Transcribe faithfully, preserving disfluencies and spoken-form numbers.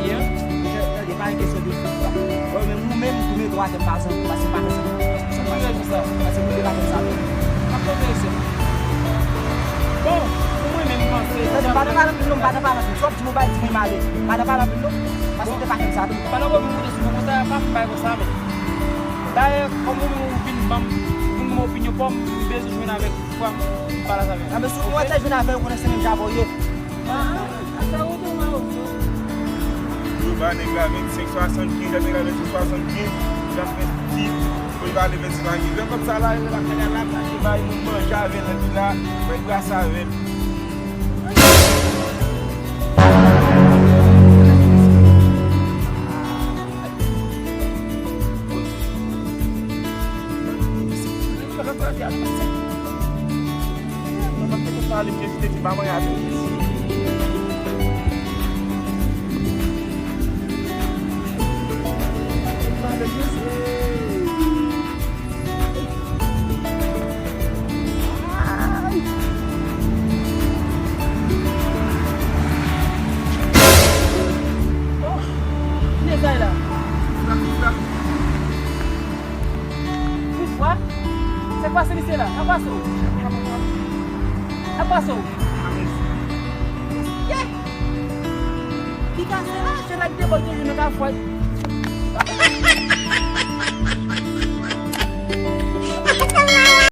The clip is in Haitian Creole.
byen, wi. Mesye, tande, pa gen kesyon de fou, sa. Bon, men ou menm, ou gen dwa fè m pa zanmi, paske m pa fè zanmi. Pou ki rezon sa? Paske pou te pa fè m sa tou. M ap konn rezon. Bon, pou mwen menm, m panse. Tande, m pa nan pale anpil non, m pa nan pale anpil. Si w ap di m yon bagay, di m m ale. M pa nan pale anpil non, paske ou te pa fè m sa tou. Pandan w ap moute sou mwen konsa, pa fè m bagay konsa, men. Dayè, kòm ou menm ou vin ban m, ou vin ban m opinyon pa w, m bezwen jwenn avèk ou. Fwa m pale avè w. A, men si w gen yon entèvyou avè l, ou konnen se menm jan avè w ye. Ah, ah, ah, sa ou tou, mwen, ou tou. Yo ba nèg la vennsenk swasannkenz, lè nèg la vennsenk swasannkenz, l ap fè stil, pou li ba li vennsenk swasannkenz. Lè kòb sa la, l ap fè la, l ap chache bay moun manje avè l, epi la, fè gras avè l. Oh, kiyès sa la? Poukwa? Se kwa se misye la? Nan pase w? Nan pase w? Ye! Ki kase la? Se la ki te bò toujou nan kafwa.